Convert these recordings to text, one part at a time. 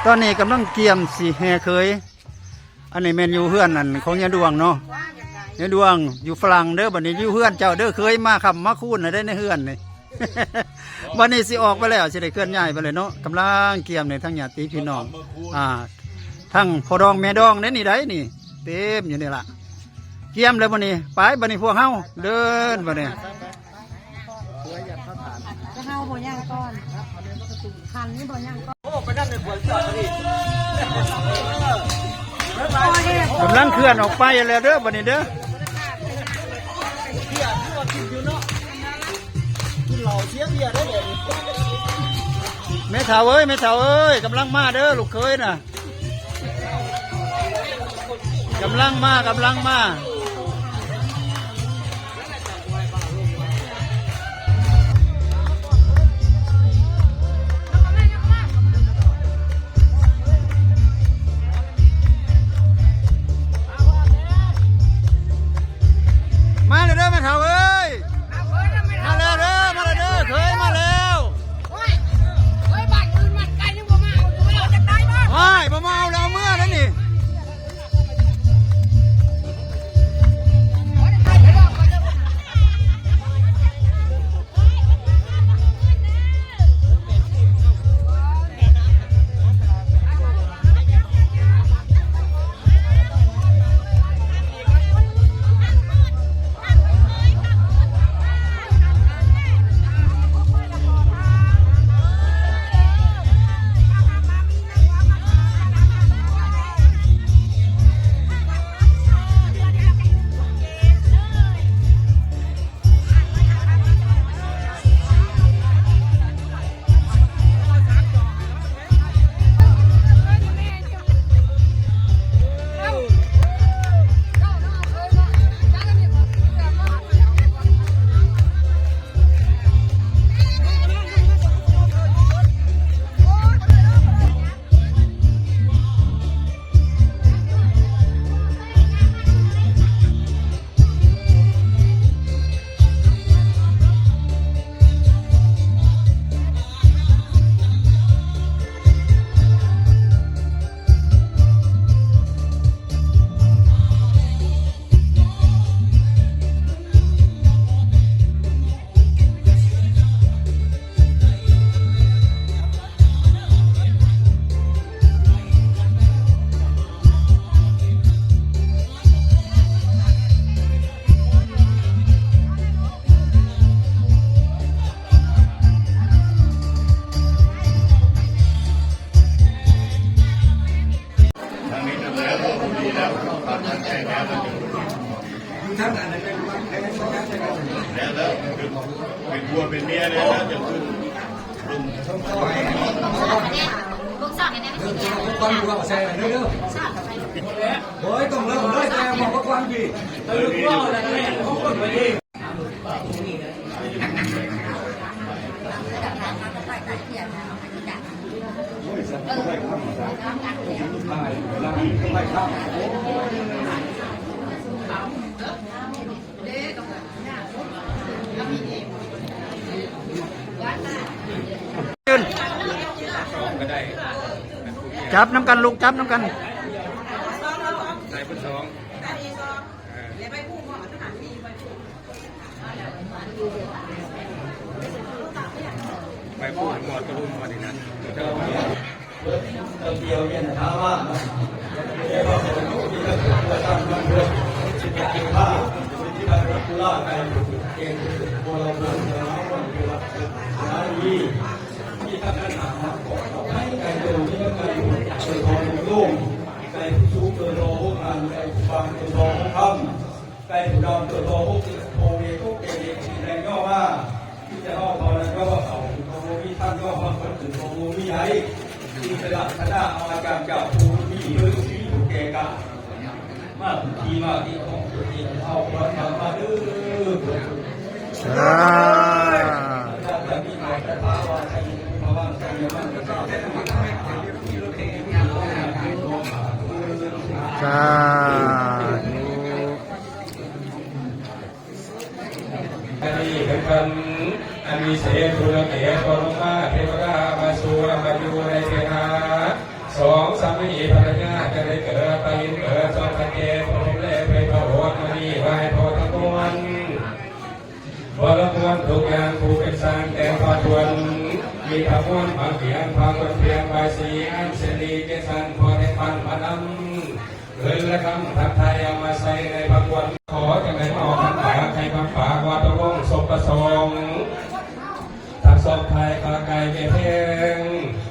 ຕອນນີ້ກຳລັງກຽມຊິແຫ່ເຂີຍ. ອັນນີ້ແມ່ນຢູ່ເຮືອນອັນຂອງຍາດວງເນາະ, ຍາດວງຢູ່ຝຣັ່ງເດີ. ບັດນີ້ຢູ່ເຮືອນເຈົ້າເດີ, ເຂີຍມາຄ່ຳມາຄູນແລ້ວເດີໃນເຮືອນນີ້. ບັດນີ້ຊິອອກໄປແລ້ວ, ຊິໄດ້ເຄື່ອນຍ້າຍໄປແລ້ວເນາະ. ກຳລັງກຽມນີ້ ທັງຍາດຕິພີ່ນ້ອງ, ອ່າ ທັງພໍ່ດອງແມ່ດອງເດ້ນີ້ໃດ໋ນີ້, ເຕັມຢູ່ນີ້ລະ. ກຽມແລ້ວບັດນີ້, ໄປບັດນີ້ພວກເຮົາເດີນບັດນີ້. ເຮົາບໍ່ຍ່າງກ່ອນ, ຄັນນີ້ບໍ່ຍ່າງກ່ອນ. ກຳລັງເຄື່ອນອອກໄປແລ້ວເດີບັດນີ້ເດີ. ແມ່ເຖົ້າເອີຍ, ແມ່ເຖົ້າເອີຍ, ກຳລັງມາເດີ ລູກເຂີຍນະ. ກຳລັງມາ, ກຳລັງມາ. ມາແລ້ວເດີແມ່ເຖົ້າເອີຍ, ມາແລ້ວເດີ ມາແລ້ວເດີ, ເຂີຍມາແລ້ວ. ໂອ້ຍ ໂອ້ຍ ບ້ານອື່ນບ້ານໄກຍັງບໍ່ມາເອົາຢູ່ ເຮົາຈະຕາຍບໍ່? ໂອ້ຍ ບໍ່ມາເອົາແລ້ວ, ເອົາເມືອແລ້ວນີ້. ຈັບນຳກັນລູກ, ຈັບນຳກັນ. ໄປປູນໝໍດກະລຸມມານີ້ນະ. ໄກ່ຜູ້ດຳຕົວໂຕຫົກສິບ ໂອເວໂຕເກເລທີ່ແລງຍ້ອນວ່າ ທີ່ຈະເວົ້າເທົ່ານັ້ນກໍວ່າເຂົາບໍ່ມີທ່ານກໍວ່າເພິ່ນເປັນບໍ່ມີໃດ ທີ່ເປັນລັກສະນະເອົາອາຈານຈາກຜູ້ມີເດີ ທີ່ຜູ້ແກ່ກາ ມາທີ່ມາທີ່ຂອງຕົວເອງເອົາຄວາມມາເດີ. ສາທຸ ສາທຸ. ອັນນີ້ເປັນເພິ່ນ ອັນວິເສດ ພຸດທະເຖລະ ປະລົມມາເທວະດາ ມາສູ່ມາຢູ່ໃນເສດຖາ ສອງສາມີພັນລະຍາຈະໄດ້ເກີດ ໄປເກີດສອງໄປເກດ ພະພົມແລໄພພະໂອດ ມະນີໄຫວ້ພໍ່ທັງມວນ ບໍລະມວນທຸກຢ່າງ ຜູ້ເປັນຊ່າງແຕ່ງພະທວນ ມີພະມວນມາກຽງ ພະຄວນພຽງ ບາຍສີອັນເສລີ ເກສັນ ພໍໄດ້ປັນມານຳ ເງິນລະຄຳທັກທາຍ ເອົາມາໃສ່ໃນພະຄວນ ຂໍຈັ່ງໃດມາອອກຄຳປາກ ໃຫ້ຄຳປາກວ່າຕົກລົງສົມປະສົງ ທັງສອງຝ່າຍກະກາຍແມ່ແພງ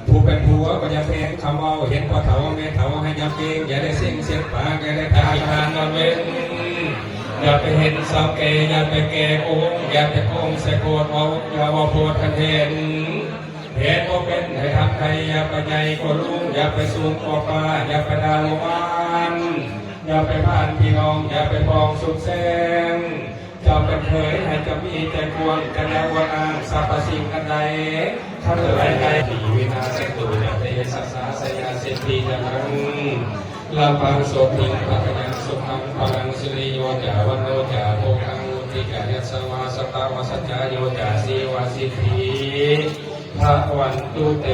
ຜູ້ເປັນຜົວກໍຢ່າແພງຄຳເວົ້າ ເຫັນພໍ່ເຖົ້າແມ່ເຖົ້າໃຫ້ຢ່າເກງ ຢ່າໄດ້ເສັງເສັດປາກ ຢ່າໄດ້ປາກທານນອນເວັນ ຢ່າໄປເຫັນສາວແກ່ ຢ່າໄປແກ່ໂກງ ຢ່າໄປໂກງໃສ່ໂກດເວົ້າ ຢ່າເວົ້າໂພດຄັນເຫັນ ເຮັດບໍ່ເປັນໃຫ້ທຳໃດ ຢ່າໄປໃຫຍ່ກວ່າລຸງ ຢ່າໄປສູງກວ່າປ້າ ຢ່າໄປດ່າລູກບ້ານ ຢ່າໄປຜ່ານພີ່ນ້ອງ ຢ່າໄປປອງສຸດແສງ ເຈົ້າເປັນເຂີຍໃຫ້ເຈົ້າມີໃຈກວ້າງ ຈະຢ່າອວດອ້າງສັບພະສິ່ງອັນໃດ ຄັນເລີຍໄດ້ດີວິນາເສຕຸ ຍະເຕຊະສາ ສະຍາສິດທິຍະລັງ ລະພັງ ໂສທິງ ພັກຂະຍັງ ສຸຂັງ ພະລັງ ສິລິໂຍຈາ ວັນໂນຈາ ໂພຄັງ ວຸດທິກາຍັດສະວາ ສະຕະວະສັດຈາໂຍຈາ ຊີວະສິດທິ ພະວັນຕຸເຕ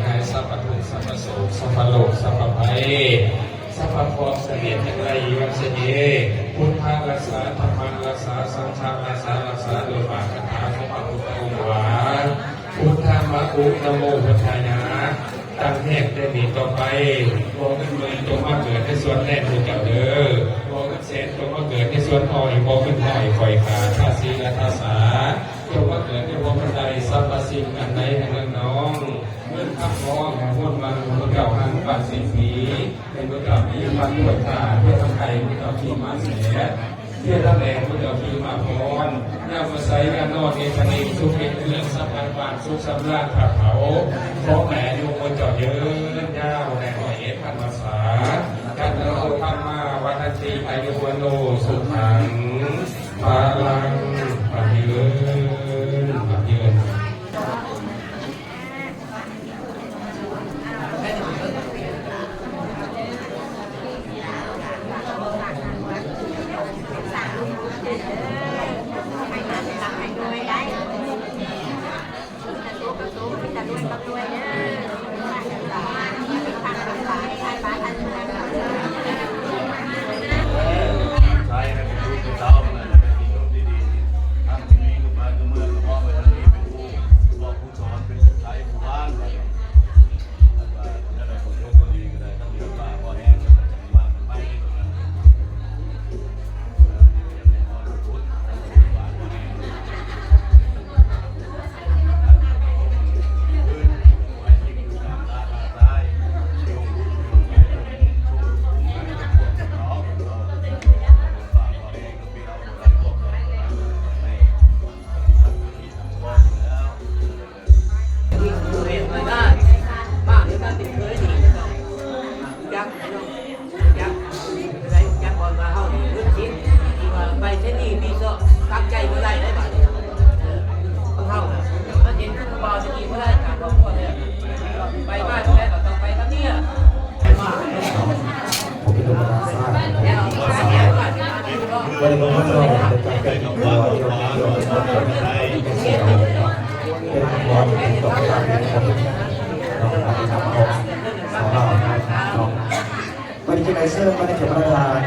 ໃຫ້ສັບພະທຸກ ສັບພະໂສກ ສັບພະໂລກ ສັບພະໄພ ສັບພະເຄາະສະເໜດຈັງໄລ ວິວັດສະເຍ ພຸດທະຮັກສາ ທຳມະຮັກສາ ສັງຄະຮັກສາ ຮັກສາດ້ວຍບາດຄາຖາຂອງພະພຸດທະອົງວ່າ ພຸດທະມະອຸ ນະໂມພຸດທາຍະ ຕັ້ງແຮງແຕ່ນີ້ຕໍ່ໄປ ບໍ່ເງິນໝື່ນຈົ່ງມາເກີດໃນສວນແລນໝູ່ເຈົ້າເດີ ບໍ່ເງິນແສນຈົ່ງມາເກີດໃນສວນອ້ອຍ ບໍ່ເງິນຮ້ອຍຂ້ອຍຂາດພາສີລະທາສາ ຈົ່ງມາເກີດໃນພວກເພິ່ນໄດ້ ສັບພະສິ່ງອັນໃດໃຫ້ເງິນນ້ອງ ເງິນຄຳທອງໃຫ້ຮຸນມັນ ໝູ່ເຈົ້າຫັນປານສິ້ນປີ ໃຫ້ໝູ່ເຈົ້າມີວັນຕົວຈາ ເພື່ອທຳໄກໝູ່ເຈົ້າທີ່ມາແສ ເພື່ອທຳແດງໝູ່ເຈົ້າທີ່ມາພອນ ຍາມມາໃສຍາມນອນເອກະເນ ສຸກເກດເຮືອນ ສຳລັບບ້ານສຸກສຳລານ ຖ້າເຖົ້າ ຂໍໃຫ້ອາຍຸໝູ່ເຈົ້າຍືນຍາວ ໄດ້ຮ້ອຍເອັດພັນວັດສາ ຈັນໂນທຳມາວັດທັນຕິ ອາຍຸວັນໂນ ສຸຂັງ ພະລັງ ໝັ້ນຍືນ ໝັ້ນຍືນ. ເປັນຄວາມເປັນຕົວການເປັນຄົນເນາະ ອັນນີ້ນຳເນາະ ສາວລາວເນາະ ບໍ່ໄດ້ຈະໄດ້ເຊີນ ບໍ່ໄດ້ຈະປະທານ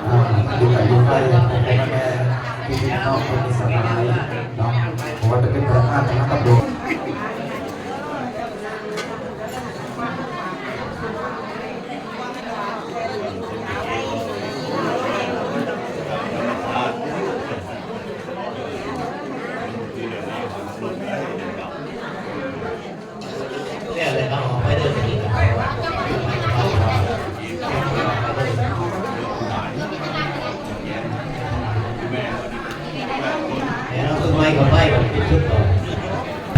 ອ່າ ຢູ່ໃກ້ຢູ່ໄກ ພໍ່ແມ່ ພີ່ນ້ອງ ເພື່ອນມິດສະຫາຍເນາະ ບໍ່ວ່າຈະເປັນປະທານຄະນະຕຳຫຼວດ.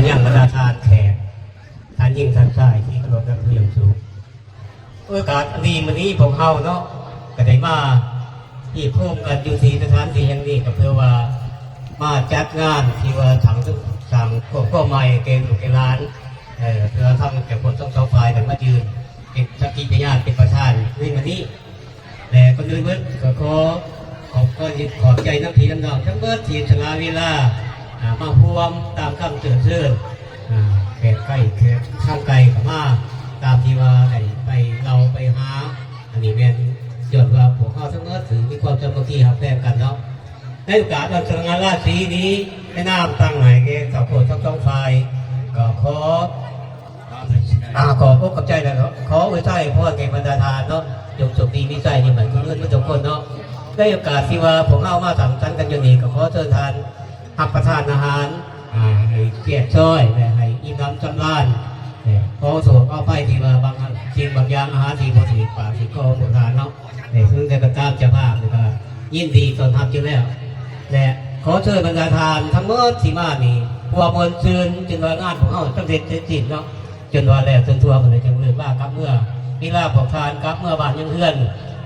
ຍັງບັນດາທ່ານແຂກ ທ່ານຍິງທ່ານຊາຍທີ່ເຄົາລົບນັບຖືຢ່າງສູງ. ໂອກາດອັນດີມື້ນີ້ພວກເຮົາເນາະ ກໍໄດ້ມາຮວມກັນຢູ່ທີ່ສະຖານທີ່ແຫ່ງນີ້ ກໍເພື່ອວ່າມາຈັດງານທີ່ວ່າສ້າງ ສ້າງຄອບຄົວໃໝ່ແກ່ລູກແກ່ຫຼານ ເອີ ເພື່ອທາງເຈົ້າພາບທັງສອງຝ່າຍໄດ້ມາຢືນເປັນສັກຂີພະຍານເປັນປະທານໃນມື້ນີ້ ແລະ ກ່ອນອື່ນເບິດກໍຂໍຂອບ ຂໍຂອບໃຈນຳພີ່ນຳນ້ອງທັງເບິດທີ່ສະຫຼະເວລາ ອ່າ ມາຮ່ວມຕາມຄຳເຊີນເຊີນ ອ່າ ແຂກໄກແຂກທາງໄກກໍມາ ຕາມທີ່ວ່າໄດ້ໄປເລົ່າໄປຫາ ອັນນີ້ແມ່ນຍ້ອນວ່າພວກເຮົາທັງໝົດຖືມີຄວາມສາມັກຄີຮັກແພງກັນເນາະ. ໃນໂອກາດວັນສະຫງ່າລາສີນີ້ ໃນນາມຕັ້ງໃຫ້ແກ່ເຈົ້າໂຄດທັງສອງຝ່າຍ ກໍຂໍ ອາ ຂອບອົກຂອບໃຈ ແລະ ຂໍອວຍໄຊພອນແກ່ບັນດາທ່ານເນາະ ຈົ່ງໂຊກດີມີໄຊໃນໝັ້ນຄົງເງິນໝົດທຸກຄົນເນາະ. ໃນໂອກາດທີ່ວ່າພວກເຮົາມາສັງສັນກັນຢູ່ນີ້ ກໍຂໍເຊີນທ່ານ ຮັບປະທານອາຫານ ອາ ໃຫ້ແຈບຊ້ອຍ ແລະ ໃຫ້ອີ່ມໜຳສຳລານ ແລະ ຂໍໂຊກອະໄພທີ່ວ່າບາງສິ່ງບາງຢ່າງ ອາຫານທີ່ບໍ່ຖືກປາກຖືກຄໍຂອງພວກທ່ານເນາະ. ແລະ ເຖິງໃດກໍຕາມ ເຈົ້າພາບນີ້ກໍຍິນດີຕ້ອນຮັບຢູ່ແລ້ວ ແລະ ຂໍເຊີນບັນດາທ່ານທັງໝົດທີ່ມານີ້ ຄວາມມ່ວນຊື່ນ ຈົນວ່າງານພວກເຮົາສຳເລັດເສັດສິ້ນເນາະ. ຈົນວ່າແລ້ວຈົນທົ່ວ ເພິ່ນໄດ້ຈັກເລີກລາກັບເມືອ. ເວລາພວກທ່ານກັບເມືອບ້ານຍັງເຮືອນ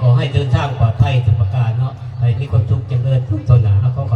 ຂໍໃຫ້ເດີນທາງປອດໄພທຸກປະການເນາະ ໃຫ້ມີຄວາມສຸກຈຳເລີນທຸກຕົນນາ. ຂໍຂອບ